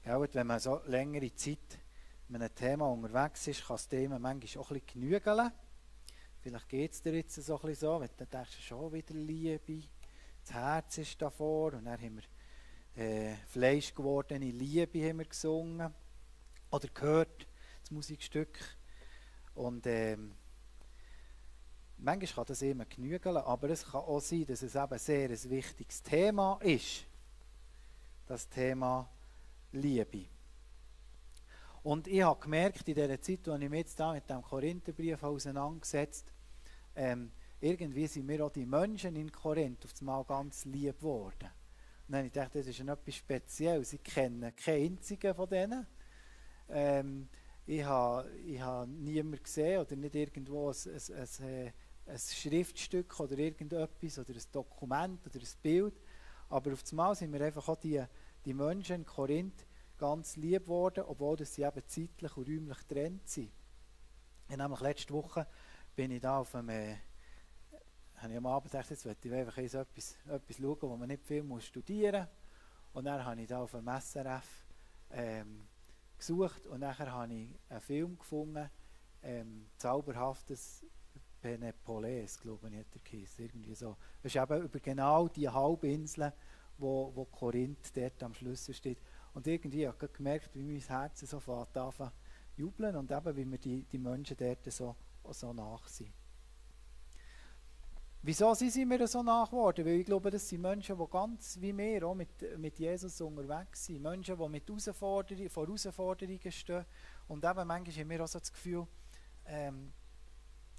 Gell, wenn man so längere Zeit mit einem Thema unterwegs ist, kann das Thema manchmal auch ein bisschen genügeln. Vielleicht geht es dir jetzt so ein bisschen so, wenn du denkst, schon wieder Liebe, das Herz ist davor und dann haben wir Fleisch gewordene Liebe haben wir gesungen oder gehört, das Musikstück. Und manchmal kann das immer genügeln, aber es kann auch sein, dass es eben sehr ein wichtiges Thema ist. Das Thema Liebe. Und ich habe gemerkt, in dieser Zeit, als ich mich jetzt da mit dem Korintherbrief auseinandergesetzt irgendwie sind mir auch die Menschen in Korinth auf einmal ganz lieb geworden. Und dann habe ich gedacht, das ist etwas Spezielles. Ich kenne keinen einzigen von denen. Ich habe niemanden gesehen oder nicht irgendwo ein Schriftstück oder irgendetwas oder ein Dokument oder ein Bild. Aber auf einmal sind mir einfach auch die Menschen in Korinth ganz lieb geworden, obwohl sie eben zeitlich und räumlich getrennt sind. Und nämlich letzte Woche bin ich da habe ich am Abend gedacht, jetzt möchte ich einfach etwas schauen, wo man nicht viel studieren muss. Und dann habe ich da auf dem SRF gesucht und nachher habe ich einen Film gefunden, Zauberhaftes Penepolis, glaube ich, hat er geheißen, irgendwie so. Das ist eben über genau die Halbinsel, wo Korinth dort am Schluss steht. Und irgendwie habe ich gemerkt, wie mein Herz so anfängt zu jubeln und eben, wie mir die Menschen dort so nach sind. Wieso sind wir so nach geworden? Weil ich glaube, das sind Menschen, die ganz wie wir auch mit Jesus unterwegs sind. Menschen, die mit Herausforderungen stehen. Und eben manchmal haben wir auch so das Gefühl,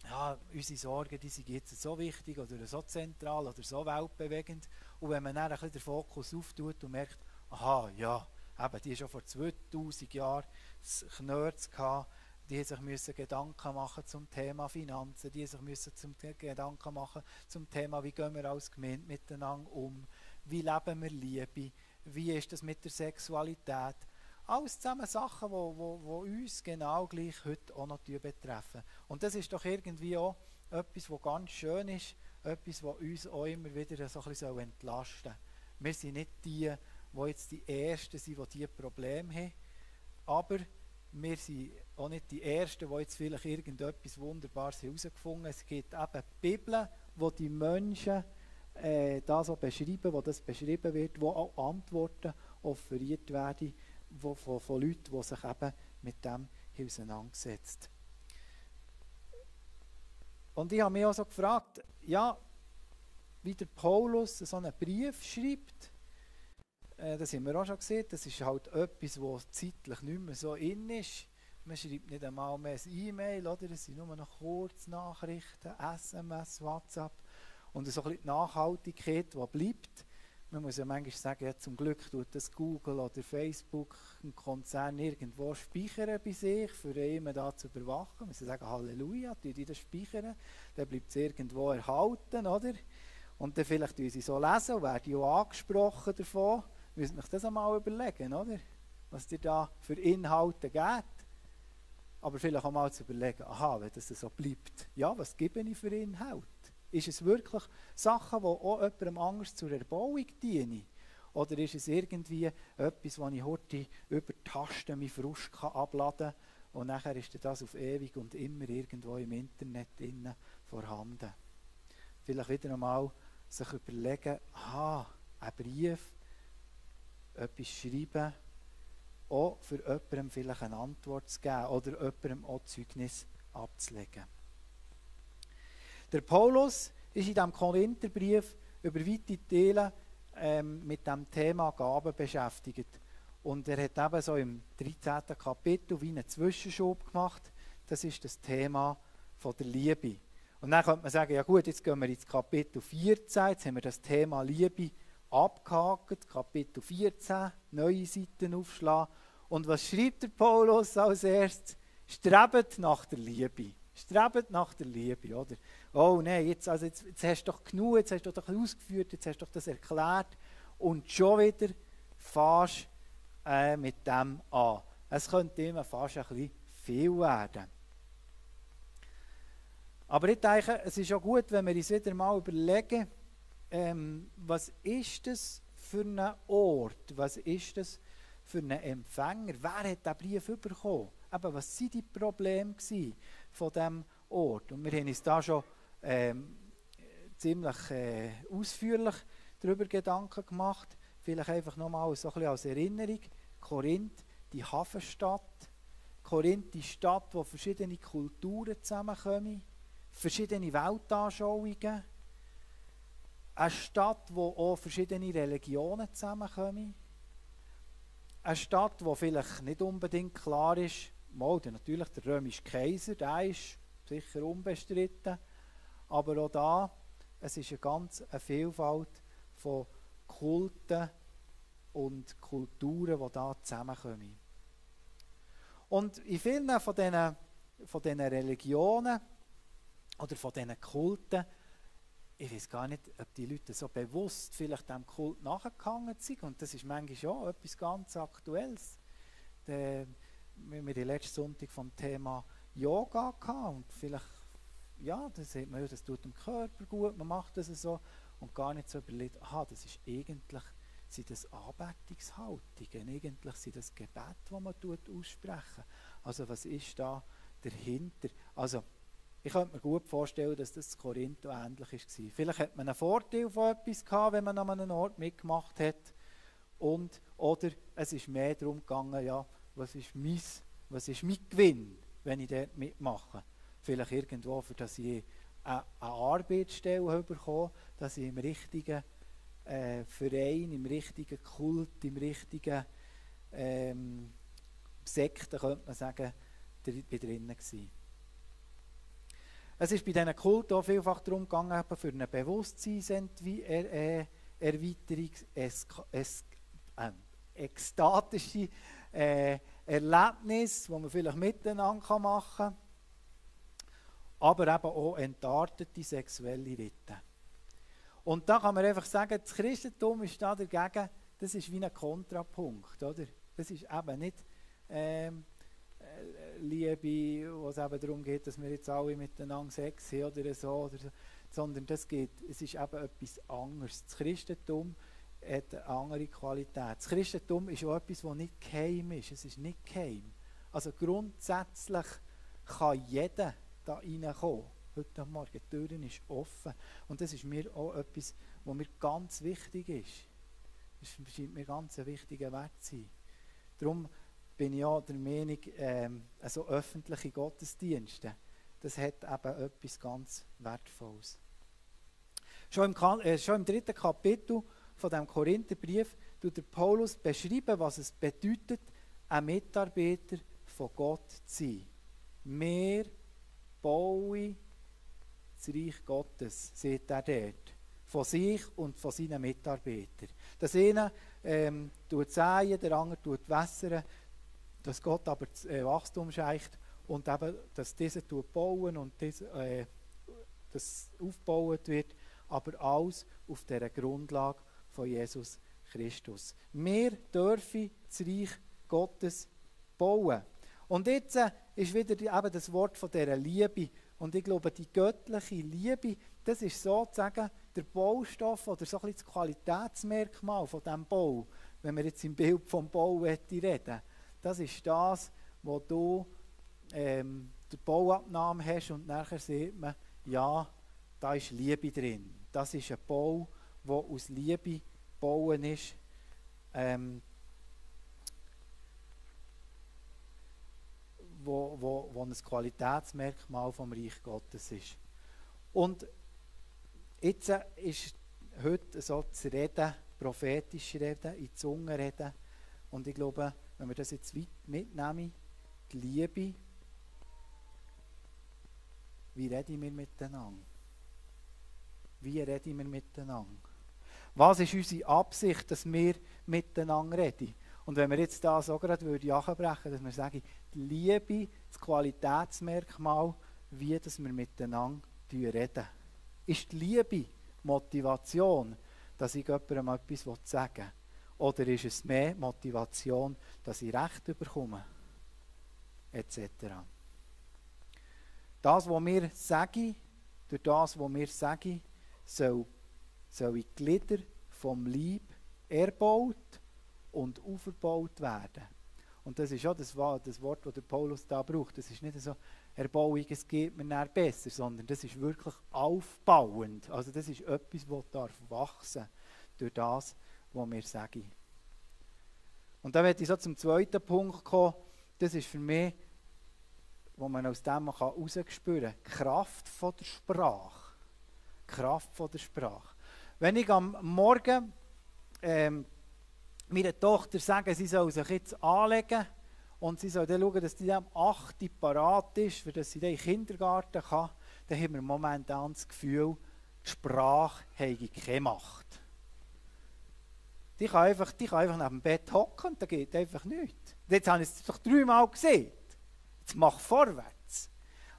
ja, unsere Sorgen, die sind jetzt so wichtig oder so zentral oder so weltbewegend. Und wenn man dann ein bisschen den Fokus auftut und merkt, aha, ja, eben, die schon vor 2000 Jahren das Knörz gehabt, die müssen Gedanken machen zum Thema Finanzen, die müssen Gedanken machen zum Thema, wie gehen wir als Gemeinde miteinander um, wie leben wir Liebe, wie ist das mit der Sexualität. Alles zusammen Sachen, die uns genau gleich heute auch noch betreffen. Und das ist doch irgendwie auch etwas, was ganz schön ist, etwas, was uns auch immer wieder so ein bisschen entlasten soll. Wir sind nicht die jetzt die Ersten sind, die diese Probleme haben, aber wir sind auch nicht die Ersten, die jetzt vielleicht irgendetwas Wunderbares herausgefunden haben. Es gibt eben Bibeln, wo die Menschen das so beschreiben, wo das beschrieben wird, wo auch Antworten offeriert werden von Leuten, die sich eben mit dem auseinandersetzen. Und ich habe mich auch so gefragt, ja, wie der Paulus so einen Brief schreibt, das haben wir auch schon gesehen, das ist halt etwas, was zeitlich nicht mehr so in ist. Man schreibt nicht einmal mehr ein E-Mail, oder? Es sind nur noch Kurznachrichten, SMS, WhatsApp und so ein bisschen die Nachhaltigkeit, die bleibt. Man muss ja manchmal sagen, ja, zum Glück tut das Google oder Facebook, ein Konzern, irgendwo speichern bei sich, für einen da zu überwachen. Man muss sagen, Halleluja, die das speichern, dann bleibt es irgendwo erhalten, oder? Und dann vielleicht sie so lesen und werden auch angesprochen davon. Müsst euch das einmal überlegen, oder? Was dir da für Inhalte gibt. Aber vielleicht auch mal zu überlegen, aha, wenn das so bleibt, ja, was gebe ich für Inhalte? Ist es wirklich Sachen, die auch jemandem anders zur Erbauung dienen? Oder ist es irgendwie etwas, wo ich heute über die Tasten meinen Frust abladen kann und nachher ist das auf ewig und immer irgendwo im Internet vorhanden? Vielleicht wieder einmal sich überlegen, aha, ein Brief, etwas schreiben, auch für jemandem vielleicht eine Antwort zu geben oder jemandem auch Zeugnis abzulegen. Der Paulus ist in diesem Korintherbrief über weite Teile mit dem Thema Gaben beschäftigt. Und er hat eben so im 13. Kapitel wie einen Zwischenschub gemacht. Das ist das Thema von der Liebe. Und dann könnte man sagen, ja gut, jetzt gehen wir ins Kapitel 14, jetzt haben wir das Thema Liebe abgehakt, Kapitel 14, neue Seiten aufschlagen. Und was schreibt der Paulus als erstes? Strebt nach der Liebe. Strebt nach der Liebe, oder? Oh nein, jetzt hast du doch genug, jetzt hast du doch ausgeführt, jetzt hast du doch das erklärt. Und schon wieder fährst mit dem an. Es könnte immer fast ein bisschen viel werden. Aber ich denke, es ist auch gut, wenn wir uns wieder mal überlegen, was ist das für ein Ort? Was ist das für einen Empfänger? Wer hat diesen Brief bekommen? Eben, was waren die Probleme von diesem Ort? Und wir haben uns da schon ziemlich ausführlich darüber Gedanken gemacht. Vielleicht einfach nochmal so ein bisschen als Erinnerung. Korinth, die Hafenstadt. Korinth, die Stadt, wo verschiedene Kulturen zusammenkommen, verschiedene Weltanschauungen. Eine Stadt, wo auch verschiedene Religionen zusammenkommen. Eine Stadt, wo vielleicht nicht unbedingt klar ist, natürlich der römische Kaiser, der ist sicher unbestritten, aber auch da, es ist eine Vielfalt von Kulten und Kulturen, die da zusammenkommen. Und in vielen von diesen Religionen oder von diesen Kulten, ich weiß gar nicht, ob die Leute so bewusst vielleicht dem Kult nachgegangen sind. Und das ist manchmal auch etwas ganz Aktuelles. Wir haben den letzten Sonntag vom Thema Yoga gehabt. Und vielleicht, ja, da sieht man, das tut dem Körper gut, man macht das so. Und gar nicht so überlegt, das ist eigentlich, sind das Anbetungshaltungen, eigentlich sind das Gebete, die man aussprechen. Also was ist da dahinter? Also, ich könnte mir gut vorstellen, dass das in Korinth ähnlich war. Vielleicht hat man einen Vorteil von etwas gehabt, wenn man an einem Ort mitgemacht hat. Oder es ist mehr darum gegangen, ja, was ist mein Gewinn, wenn ich dort mitmache. Vielleicht irgendwo, für dass ich eine Arbeitsstelle bekomme, dass ich im richtigen Verein, im richtigen Kult, im richtigen Sekte, könnte man sagen, drin war. Es ist bei diesen Kulten auch vielfach darum gegangen, für eine Bewusstseinserweiterung, ekstatische Erlebnisse, die man vielleicht miteinander machen kann, aber eben auch entartete sexuelle Riten. Und da kann man einfach sagen, das Christentum ist da dagegen, das ist wie ein Kontrapunkt, oder? Das ist eben nicht Liebe, wo es eben darum geht, dass wir jetzt alle miteinander Sex haben oder so, sondern es ist eben etwas anderes. Das Christentum hat eine andere Qualität. Das Christentum ist auch etwas, das nicht geheim ist. Es ist nicht geheim. Also grundsätzlich kann jeder da reinkommen. Heute Morgen, die Tür ist offen. Und das ist mir auch etwas, was mir ganz wichtig ist. Das scheint mir ganz ein wichtiger Wert zu sein. Darum bin ich auch der Meinung, also öffentliche Gottesdienste, das hat eben etwas ganz Wertvolles. Schon im 3. Kapitel von dem Korintherbrief tut der Paulus beschreiben, was es bedeutet, ein Mitarbeiter von Gott zu sein. Wir bauen das Reich Gottes, sagt er dort, von sich und von seinen Mitarbeitern. Das eine tut säen, der andere tut wässern, dass Gott aber das Wachstum schenkt und eben, dass diese bauen und das aufgebaut wird, aber alles auf dieser Grundlage von Jesus Christus. Wir dürfen das Reich Gottes bauen. Und jetzt ist wieder eben das Wort von dieser Liebe. Und ich glaube, die göttliche Liebe, das ist sozusagen der Baustoff oder so ein bisschen das Qualitätsmerkmal von diesem Bau. Wenn wir jetzt im Bild vom Bau reden, das ist das, wo du die Bauabnahme hast und nachher sieht man, ja, da ist Liebe drin. Das ist ein Bau, der aus Liebe bauen ist. Wo ein Qualitätsmerkmal vom Reich Gottes ist. Und jetzt ist heute so das Reden, prophetische Reden, in die Zunge reden. Und ich glaube, wenn wir das jetzt weit mitnehmen, die Liebe, wie reden wir miteinander? Wie reden wir miteinander? Was ist unsere Absicht, dass wir miteinander reden? Und wenn wir jetzt da so gerade nachbrechen, dass wir sagen, die Liebe, das Qualitätsmerkmal, wie dass wir miteinander reden. Ist die Liebe Motivation, dass ich jemandem etwas sagen will? Oder ist es mehr Motivation, dass ich Recht bekomme? Etc. Das, was wir sagen, durch das, was wir sagen, soll in die Glieder vom Leib erbaut und aufgebaut werden. Und das ist auch das Wort, das der Paulus da braucht. Das ist nicht so Erbauung, es geht mir dann besser, sondern das ist wirklich aufbauend. Also das ist etwas, das darf wachsen durch das, was wir sagen. Und da werde ich so zum zweiten Punkt kommen. Das ist für mich, wo man aus dem herausspüren kann, die Kraft von der Sprache. Die Kraft von der Sprache. Wenn ich am Morgen meiner Tochter sage, sie soll sich jetzt anlegen und sie soll dann schauen, dass sie am 8 Uhr parat ist, für dass sie dann in den Kindergarten kann, dann haben wir momentan das Gefühl, die Sprache habe keine Macht. Die kann einfach neben dem Bett hocken und da geht einfach nichts. Jetzt habe ich es doch 3-mal gesehen. Jetzt mach vorwärts.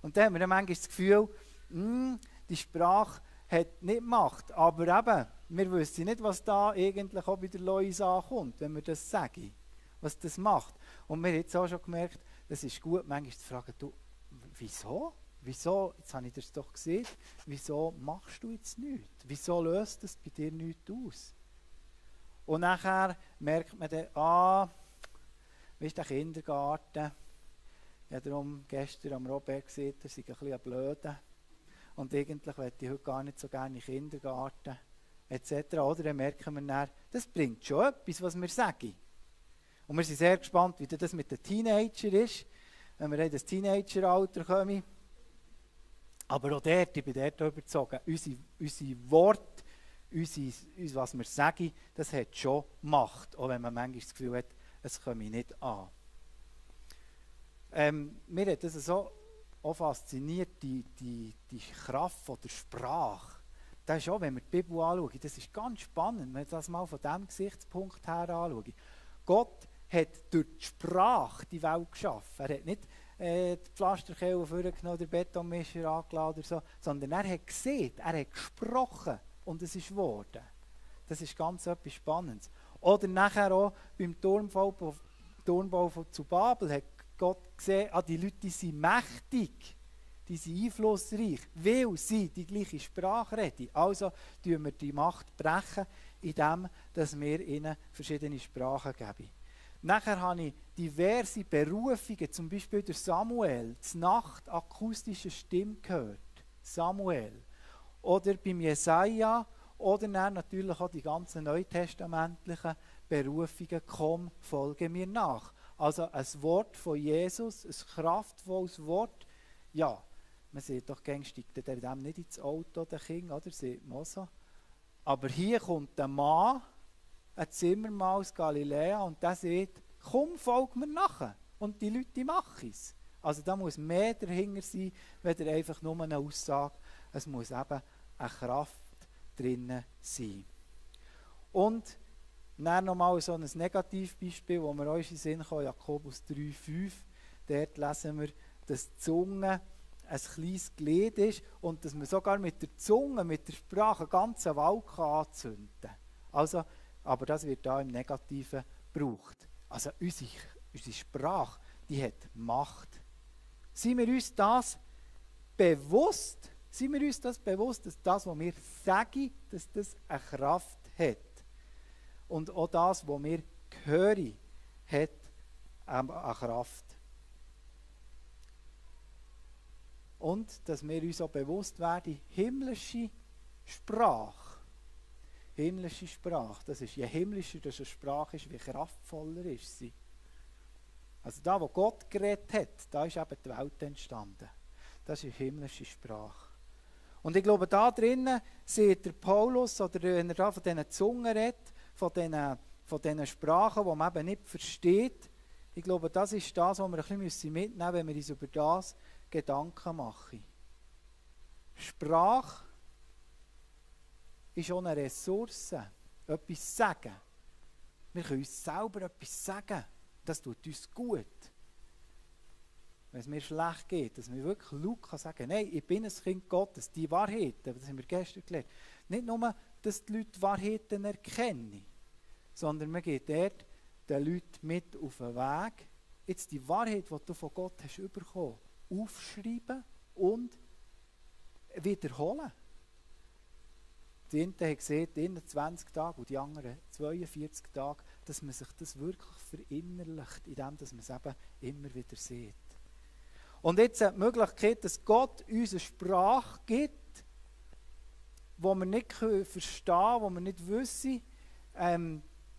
Und dann haben wir dann manchmal das Gefühl, die Sprache hat nicht Macht. Aber eben, wir wissen nicht, was da eigentlich auch bei der Loisa ankommt, wenn wir das sagen, was das macht. Und wir haben jetzt auch schon gemerkt, das ist gut, manchmal zu fragen, du, wieso? Wieso, jetzt habe ich das doch gesehen, wieso machst du jetzt nichts? Wieso löst das bei dir nichts aus? Und nachher merkt man dann, wie ist der Kindergarten? Ich habe darum gestern am Robert gesehen, er sei ein bisschen blöd. Und eigentlich möchte ich heute gar nicht so gerne in den Kindergarten, etc. Oder dann merken wir dann, das bringt schon etwas, was wir sagen. Und wir sind sehr gespannt, wie das mit den Teenagern ist, wenn wir in das Teenageralter kommen. Aber auch dort, ich bin dort überzeugt, unsere Worte, was wir sagen, das hat schon Macht, auch wenn man manchmal das Gefühl hat, es komme nicht an. Mir hat das so auch fasziniert, die Kraft von der Sprache. Das ist auch, wenn wir die Bibel anschauen, das ist ganz spannend, wenn wir das mal von diesem Gesichtspunkt her anschauen. Gott hat durch die Sprache die Welt geschaffen. Er hat nicht die Pflasterkelle vorgenommen, den Betonmischer angeladen oder so, sondern er hat gesehen, er hat gesprochen und es ist geworden. Das ist ganz etwas Spannendes. Oder nachher auch beim Turmbau zu Babel hat Gott gesehen, die Leute sind mächtig, die sind einflussreich, weil sie die gleiche Sprache reden. Also brechen wir die Macht brechen, indem wir ihnen verschiedene Sprachen geben. Nachher habe ich diverse Berufungen, zum Beispiel der Samuel, die Nacht akustische Stimme gehört. Samuel. Oder beim Jesaja, oder dann natürlich auch die ganzen neutestamentlichen Berufungen, komm, folge mir nach. Also ein Wort von Jesus, ein kraftvolles Wort. Ja, man sieht doch, gängig steigt der dem nicht ins Auto, der Kind, oder? Sieht man so. Aber hier kommt ein Mann, ein Zimmermann aus Galiläa, und der sagt, komm, folg mir nachher. Und die Leute machen es. Also da muss mehr dahinter sein, weder einfach nur eine Aussage. Es muss eben eine Kraft drin sein. Und dann nochmal so ein Negativbeispiel, wo wir uns in den Sinn kommen, Jakobus 3,5. Dort lesen wir, dass die Zunge ein kleines Glied ist und dass man sogar mit der Zunge, mit der Sprache einen ganzen Wald anzünden kann. Also, aber das wird da im Negativen gebraucht. Also unsere Sprache, die hat Macht. Sind wir uns das bewusst? Sind wir uns das bewusst, dass das, was wir sagen, dass das eine Kraft hat? Und auch das, was wir hören, hat eine Kraft. Und dass wir uns auch bewusst werden, himmlische Sprache. Himmlische Sprache, das ist, je himmlischer das eine Sprache ist, wie kraftvoller ist sie. Also da, wo Gott geredet hat, da ist eben die Welt entstanden. Das ist himmlische Sprache. Und ich glaube, da drinnen sieht der Paulus, oder wenn er da von diesen Zungen redet, von diesen Sprachen, die man eben nicht versteht, ich glaube, das ist das, was wir ein bisschen mitnehmen müssen, wenn wir uns über das Gedanken machen. Sprache ist auch eine Ressource, etwas sagen. Wir können uns selber etwas sagen, das tut uns gut. Wenn es mir schlecht geht, dass wir wirklich laut sagen kann, nein, ich bin ein Kind Gottes, die Wahrheiten, das haben wir gestern gelernt. Nicht nur, dass die Leute Wahrheiten erkennen, sondern man geht dort den Leuten mit auf den Weg, jetzt die Wahrheit, die du von Gott hast bekommen, aufschreiben und wiederholen. Die einen haben gesehen, in 20 Tagen und die anderen 42 Tage dass man sich das wirklich verinnerlicht, indem dass man es eben immer wieder sieht. Und jetzt die Möglichkeit, dass Gott uns eine Sprache gibt, die wir nicht verstehen können, die wir nicht wissen.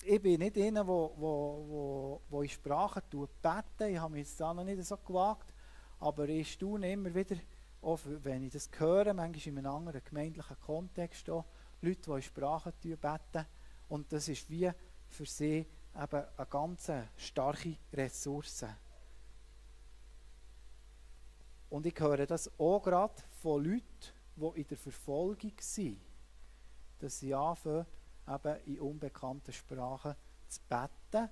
Ich bin nicht einer, der in Sprachen beten. Ich habe mich jetzt da noch nicht so gewagt. Aber ich staune immer wieder, auch wenn ich das höre, manchmal in einem anderen gemeindlichen Kontext, auch Leute, die in Sprachen beten. Und das ist wie für sie eben eine ganz starke Ressource. Und ich höre das auch gerade von Leuten, die in der Verfolgung sind, dass sie anfangen, eben in unbekannten Sprachen zu beten,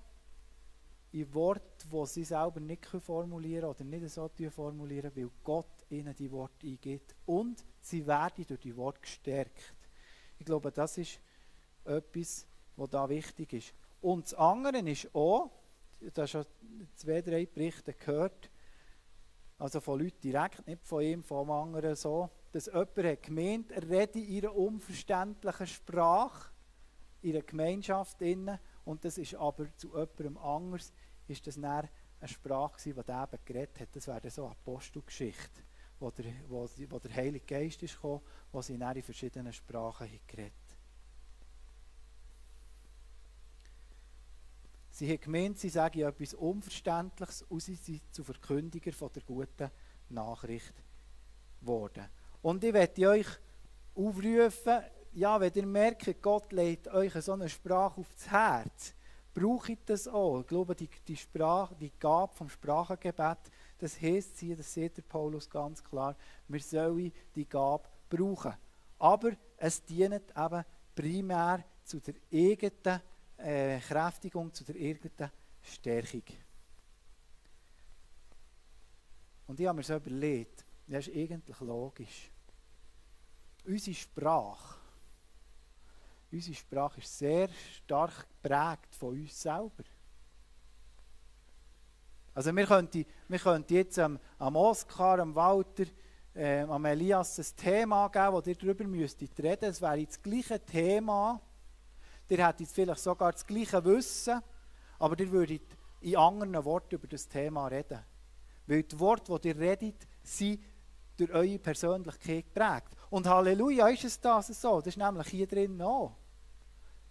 in Worten, die sie selber nicht formulieren oder nicht so formulieren, weil Gott ihnen die Worte eingibt. Und sie werden durch die Worte gestärkt. Ich glaube, das ist etwas, was da wichtig ist. Und das andere ist auch, du hast schon 2, 3 Berichte gehört, also von Leuten direkt, nicht von ihm, von einem anderen so, dass jemand hat gemeint, er rede in einer unverständlichen Sprache, in einer Gemeinschaft innen, und das ist aber zu jemandem anders, ist das dann eine Sprache gewesen, die der eben geredet hat. Das wäre so eine Apostelgeschichte, wo der Heilige Geist ist gekommen, wo sie dann in verschiedenen Sprachen geredet haben. Sie haben gemeint, sie sagen etwas Unverständliches und sie sind zu Verkündiger von der guten Nachricht geworden. Und ich möchte euch aufrufen, ja, wenn ihr merkt, Gott legt euch so eine Sprache aufs Herz, braucht das auch. Ich glaube, die Sprache, die Gabe vom Sprachengebet, das heisst hier, das sieht der Paulus ganz klar, wir sollen die Gabe brauchen. Aber es dient eben primär zu der eigenen Kräftigung, zu der eigenen Stärkung. Und ich habe mir so überlegt, das ist eigentlich logisch. Unsere Sprache ist sehr stark geprägt von uns selber. Also wir könnten jetzt am Oskar, am Walter, am Elias ein Thema geben, wo ihr darüber müsstet reden. Es wäre das gleiche Thema. Ihr hättet vielleicht sogar das gleiche Wissen, aber ihr würdet in anderen Worten über das Thema reden. Weil die Worte, die ihr redet, sind durch eure Persönlichkeit geprägt. Und Halleluja ist es das so. Das ist nämlich hier drin auch.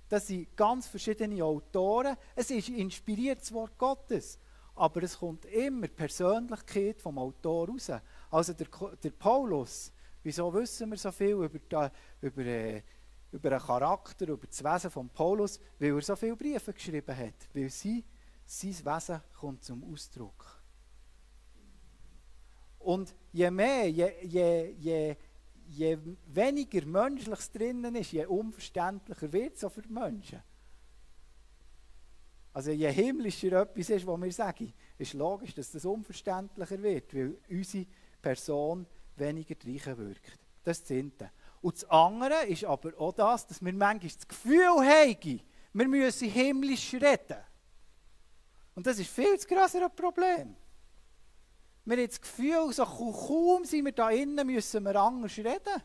Das sind ganz verschiedene Autoren. Es ist inspiriert, das Wort Gottes. Aber es kommt immer die Persönlichkeit vom Autor raus. Also der Paulus, wieso wissen wir so viel über den Charakter, über das Wesen von Paulus? Weil er so viele Briefe geschrieben hat. Weil sein Wesen kommt zum Ausdruck. Und je mehr, je weniger Menschliches drinnen ist, je unverständlicher wird es auch für die Menschen. Also je himmlischer etwas ist, was wir sagen, ist logisch, dass das unverständlicher wird, weil unsere Person weniger reichen wirkt. Das ist das eine. Und das andere ist aber auch das, dass wir manchmal das Gefühl haben, wir müssen himmlisch reden. Und das ist viel zu grösseres Problem. Wir haben das Gefühl, so kaum sind wir da innen, müssen wir anders reden.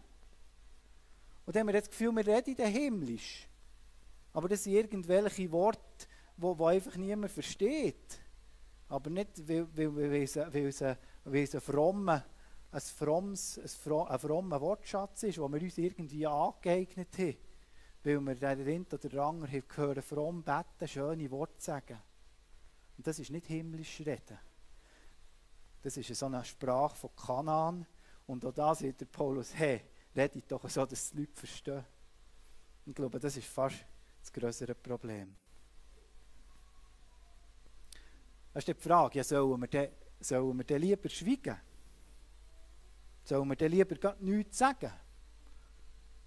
Und dann haben wir das Gefühl, wir reden dann himmlisch. Aber das sind irgendwelche Worte, die einfach niemand versteht. Aber nicht, weil es ein frommer Wortschatz ist, den wir uns irgendwie angeeignet haben. Weil wir den einen oder anderen hören, fromm beten, schöne Worte sagen. Und das ist nicht himmlisch reden. Das ist so eine Sprache von Kanaan. Und auch da sagt der Paulus, hey, redet doch so, dass die Leute verstehen. Ich glaube, das ist fast das grössere Problem. Das ist die Frage, ja, sollen wir denn lieber schweigen? Sollen wir denn lieber nichts sagen?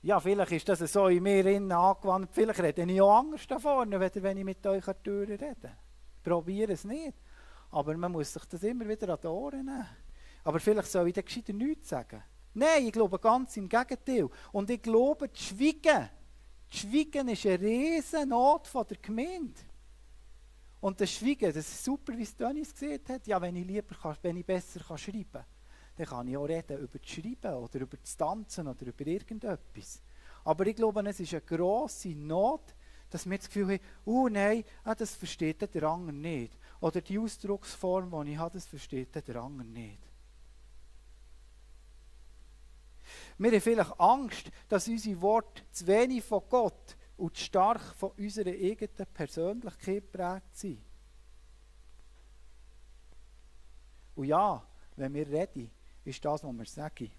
Ja, vielleicht ist das so in mir angewandt, vielleicht rede ich auch anders da vorne, wenn ich mit euch an die Tür rede. Probiere es nicht. Aber man muss sich das immer wieder an die Ohren nehmen. Aber vielleicht soll ich dann gescheiter nichts sagen. Nein, ich glaube ganz im Gegenteil. Und ich glaube, das Schweigen ist eine riesen Not von der Gemeinde. Und das Schweigen, das ist super, wie es Dennis gesagt hat. Ja, wenn ich besser schreiben kann, dann kann ich auch reden über das Schreiben oder über das Tanzen oder über irgendetwas. Aber ich glaube, es ist eine grosse Not, Dass wir das Gefühl haben, nein, das versteht der andere nicht. Oder die Ausdrucksform, die ich habe, das versteht der andere nicht. Wir haben vielleicht Angst, dass unsere Worte zu wenig von Gott und zu stark von unserer eigenen Persönlichkeit geprägt sind. Und ja, wenn wir reden, ist das, was wir sagen,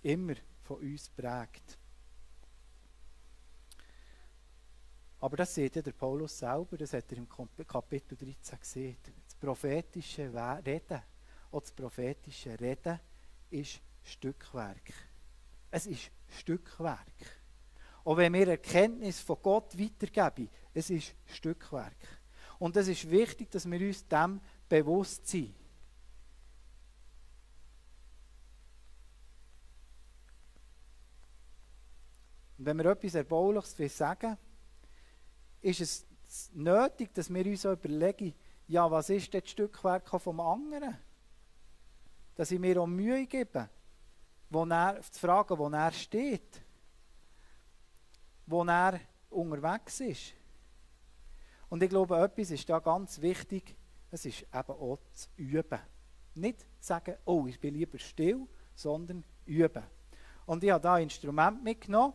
immer von uns geprägt. Aber das sieht ja der Paulus selber, das hat er im Kapitel 13 gesehen. Das prophetische Reden, auch das prophetische Reden ist Stückwerk. Es ist Stückwerk. Auch wenn wir Erkenntnis von Gott weitergeben, es ist Stückwerk. Und es ist wichtig, dass wir uns dem bewusst sind. Und wenn wir etwas Erbauliches sagen, ist es nötig, dass wir uns auch überlegen, ja, was ist das Stückwerk vom anderen? Dass ich mir auch Mühe gebe, zu fragen, wo er steht, wo er unterwegs ist. Und ich glaube, etwas ist da ganz wichtig, es ist eben auch zu üben. Nicht sagen, oh, ich bin lieber still, sondern üben. Und ich habe da Instrumente mitgenommen,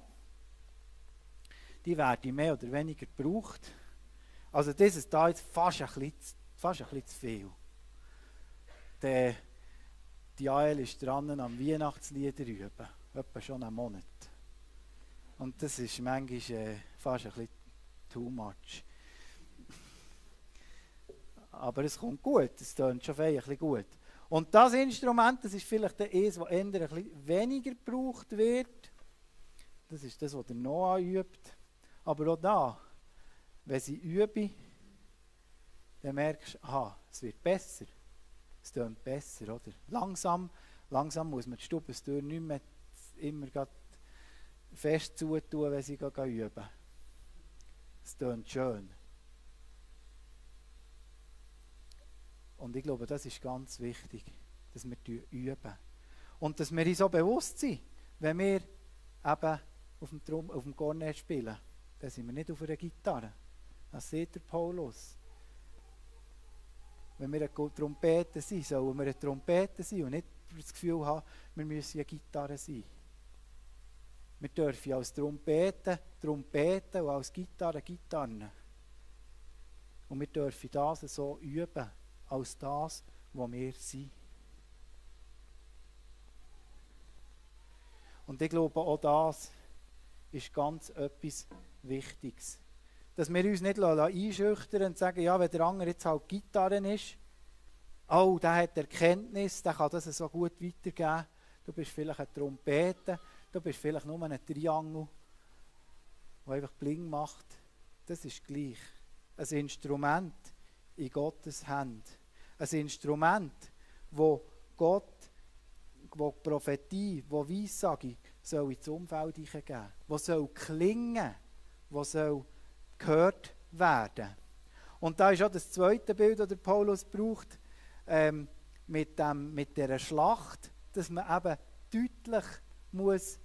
die werden mehr oder weniger gebraucht. Also dieses da jetzt fast ein bisschen zu viel. Die AL ist dran am Weihnachtslieder üben, etwa schon einen Monat. Und das ist manchmal fast ein bisschen too much. Aber es kommt gut, es tönt schon ein bisschen gut. Und das Instrument, das ist vielleicht eines, das eher ein bisschen weniger gebraucht wird. Das ist das, was der Noah übt. Aber auch da, wenn sie üben, dann merkst du, aha, es wird besser. Es tönt besser, oder? Langsam muss man die Stubentür nicht mehr immer fest zutun, wenn sie üben. Es tönt schön. Und ich glaube, das ist ganz wichtig, dass wir üben. Und dass wir uns so bewusst sind, wenn wir eben auf dem Kornett spielen, dann sind wir nicht auf einer Gitarre. Das sieht der Paulus. Wenn wir eine Trompete sind, sollen wir eine Trompete sein und nicht das Gefühl haben, wir müssen eine Gitarre sein. Wir dürfen als Trompeten und als Gitarre Gitarren. Und wir dürfen das so üben, als das, was wir sind. Und ich glaube, auch das ist ganz etwas Wichtiges. Dass wir uns nicht einschüchtern und sagen, ja, wenn der andere jetzt halt Gitarre ist, oh, der hat Erkenntnis, der kann das so gut weitergeben. Du bist vielleicht eine Trompete, du bist vielleicht nur ein Triangel, der einfach Bling macht. Das ist gleich. Ein Instrument in Gottes Hand. Ein Instrument, wo Gott, wo Prophetie, wo Weissage soll ins Umfeld geben, wo soll klingen, wo soll gehört werden. Und da ist auch das zweite Bild, das Paulus braucht, mit dieser Schlacht, dass man eben deutlich muss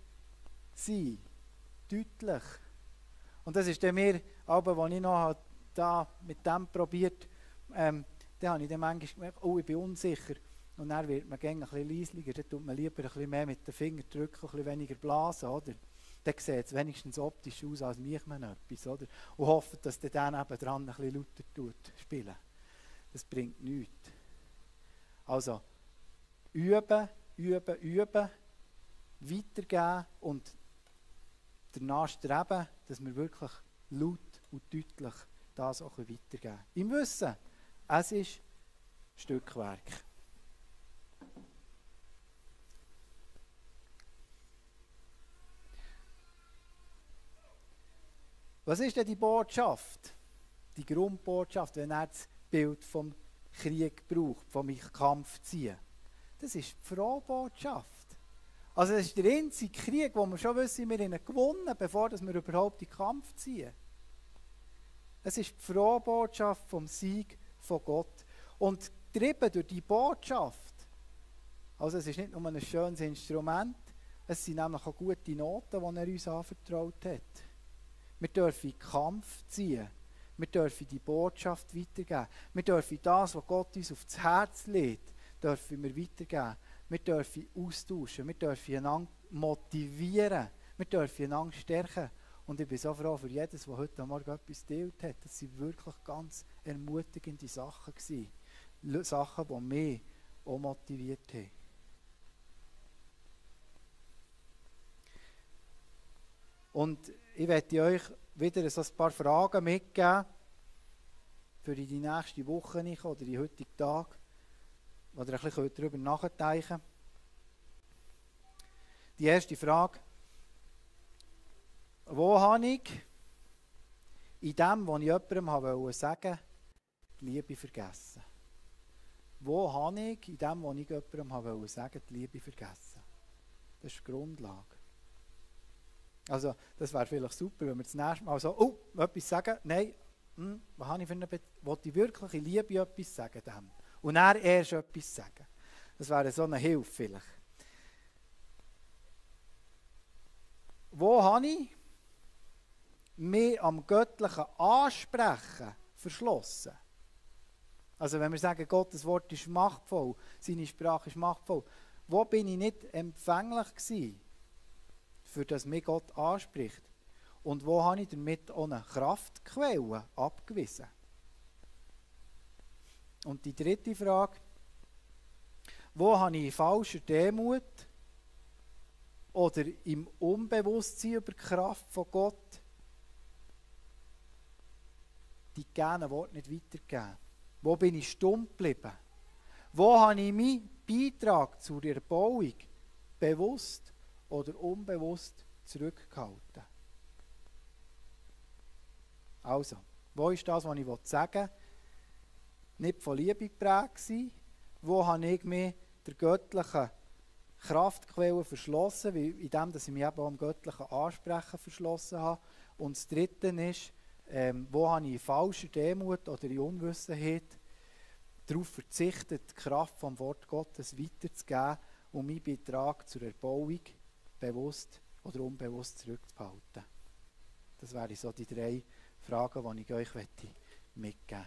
sein. Deutlich. Und das ist dann mir, aber als ich noch da mit dem probiert, dann habe ich dann manchmal gemerkt, oh, ich bin unsicher. Und dann wird man ein bisschen leislicher, dann tut man lieber ein bisschen mehr mit den Fingern drücken, ein bisschen weniger blasen, oder? Dann sieht es wenigstens optisch aus, als macht man etwas, oder? Und hofft, dass der dann eben dran ein bisschen lauter tut, spielen. Das bringt nichts. Also, üben, üben, üben, weitergeben und danach streben, dass wir wirklich laut und deutlich das auch weitergeben können. Im Wissen, es ist Stückwerk. Was ist denn die Botschaft? Die Grundbotschaft, wenn er das Bild vom Krieg braucht, vom Kampf ziehen? Das ist die Frohbotschaft. Also das ist der einzige Krieg, wo wir schon wissen, wir haben gewonnen, bevor wir überhaupt in den Kampf ziehen. Es ist die Frohbotschaft vom Sieg von Gott. Und getrieben durch die Botschaft, also es ist nicht nur ein schönes Instrument, es sind nämlich auch gute Noten, die er uns anvertraut hat. Wir dürfen in den Kampf ziehen. Wir dürfen die Botschaft weitergeben. Wir dürfen das, was Gott uns aufs Herz legt, dürfen wir weitergeben. Wir dürfen austauschen. Wir dürfen einander motivieren. Wir dürfen einander stärken. Und ich bin so froh für jedes, der heute Morgen etwas geteilt hat. Das waren wirklich ganz ermutigende Sachen gewesen. Sachen, die mich auch motiviert haben. Und ich werde euch wieder so ein paar Fragen mitgeben für die nächste Woche oder die heutigen Tag, wo ihr ein bisschen darüber nachdenken könnt. Die erste Frage: Wo habe ich in dem, was ich jemandem sagen wollte, die Liebe vergessen? Wo habe ich in dem, was ich jemandem sagen wollte, die Liebe vergessen? Das ist die Grundlage. Also, das wäre vielleicht super, wenn wir das nächste Mal so, etwas sagen, nein, was habe ich für eine wollte ich wirklich in Liebe etwas sagen dem? Und dann erst etwas sagen. Das wäre so eine Hilfe vielleicht. Wo habe ich mich am göttlichen Ansprechen verschlossen? Also wenn wir sagen, Gottes Wort ist machtvoll, seine Sprache ist machtvoll, wo bin ich nicht empfänglich gewesen, für das mich Gott anspricht? Und wo habe ich damit auch eine Kraftquelle abgewiesen? Und die dritte Frage: Wo habe ich in falscher Demut oder im Unbewusstsein über die Kraft von Gott die gegebenen Worte nicht weitergegeben? Wo bin ich stumm geblieben? Wo habe ich meinen Beitrag zur Erbauung bewusst oder unbewusst zurückgehalten? Also, wo ist das, was ich sagen will, nicht von Liebe geprägt war? Wo habe ich mich der göttlichen Kraftquelle verschlossen, indem ich mich eben auch am göttlichen Ansprechen verschlossen habe? Und das Dritte ist, wo habe ich in falscher Demut oder in Unwissenheit darauf verzichtet, die Kraft vom Wort Gottes weiterzugeben, um meinen Beitrag zur Erbauung bewusst oder unbewusst zurückzuhalten? Das wären so die 3 Fragen, die ich euch mitgeben möchte.